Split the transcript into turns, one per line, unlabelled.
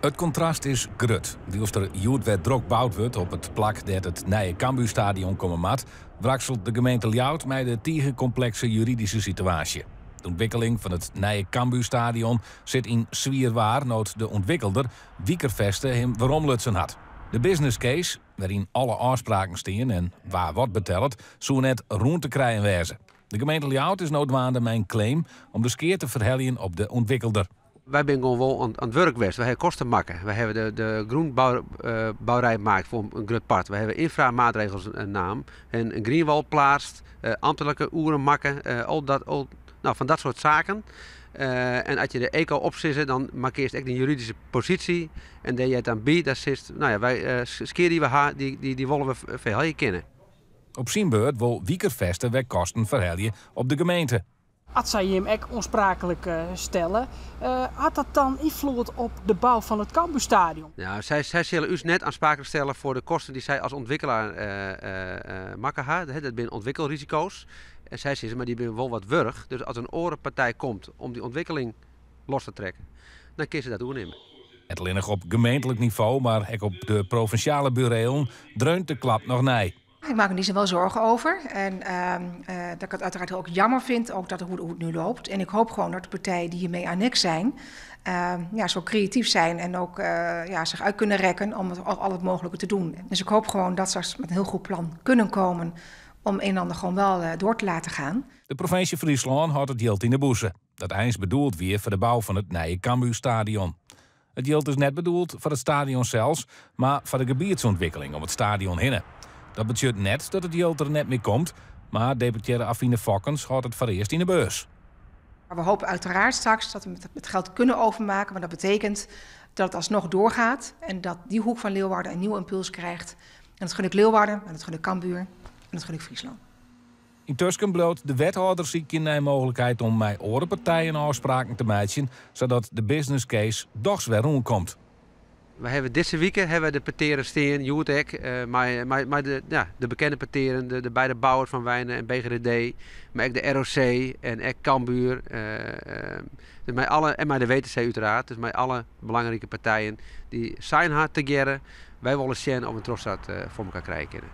It kontrast is grut. Wylst der hjoed wer drok boud wurdt op it plak dêr't it nije Cambuurstadion komme moat, wrakselt de gemeente Ljouwert mei de tige komplekse juridyske situaasje. De ûntwikkeling fan it nije Cambuurstadion sit yn swier waar no't de ûntwikkelder Wyckerveste him weromlutsen hat. De business case, wêryn alle ôfspraken stean en wa wat betellet, soe net rûn te krijen wêze. De gemeente Ljouwert is no dwaande mei in claim om de skea te ferheljen op de ûntwikkelder.
Wy binne gewoan wol oan it wurk west. Wy hawwe kosten makke. Wy hawwe de grûnbouwerij makke foar in grut part. Wy hawwe ynframaatregels naam en in greenwall pleatst, amtlike oeren makke, al dat, al, no, fan dat soart saken. En as je de eco opsizze, dan markearst ek dyn juridyske posysje en dêr heart dan by, dat sizst, no ja, wy, skea dy't we ha, dy wolle we ferhelje kinne.
Op syn beurt wol Wyckerveste wer kosten ferhelje op de gemeente.
As sy him ek oanspraaklik stelle, hat dat dan ynfloed op de bou fan it Cambuurstadion?
Ja, sy sille ús net aanspraaklik stelle foar de kosten dy't sy as ûntwikkelaar makke ha. Dat binne ûntwikkelrisiko's. En sy sizze, mar dy binne wol wat wurdich. Dus as in oare partij komt om dy ûntwikkeling los te trekken, dan kinne se dat oernimme.
Net allinnich op gemeentlik nivo, mar ek op de provinsjale burelen dreunt de klap noch nei.
Ik maak me die wel zorgen over. En dat ik het uiteraard ook jammer vind, ook dat hoe het nu loopt. En ik hoop gewoon dat de partijen die hiermee annex zijn, ja, zo creatief zijn en ook ja, zich uit kunnen rekken om al het mogelijke te doen. Dus ik hoop gewoon dat ze straks met een heel goed plan kunnen komen om een en ander gewoon wel door te laten gaan.
De provinsje Fryslân hâldt it jild yn 'e bûse. Dat eins bedoeld wie foar de bou fan it nije Cambuurstadion. It jild is net bedoeld foar it stadion sels, mar foar de gebietsûntwikkeling om it stadion hinne. Dat betsjut net dat it jild der net mear komt, mar deputearre Avine Fokkens hâldt it foarearst yn 'e beurs.
We hopen uiteraard straks dat we het geld kunnen overmaken, maar dat betekent dat het alsnog doorgaat en dat die hoek van Leeuwarden een nieuwe impuls krijgt. En dat gun ik Leeuwarden, en dat gun ik Cambuur en dat gun ik Friesland.
Yntusken bliuwt de wethâlder sykjen nei mooglikheid om mei oare partijen ôfspraken te meitsjen, sadat de business case dochs wer rûnkomt.
Wy hawwe dizze wike hawwe de petearen stean, hjoed ek, mei de, ja, de bekende petearen, de beide bouwers fan Wijnen en BGDD, mar ek de ROC en ek Cambuur, dus mei alle, en mei de WTC uiteraard, dus mei alle belangrike partijen dy't sein ha tegearre, wy wolle sjen oft we in trochstart foar elkoar krije kinne.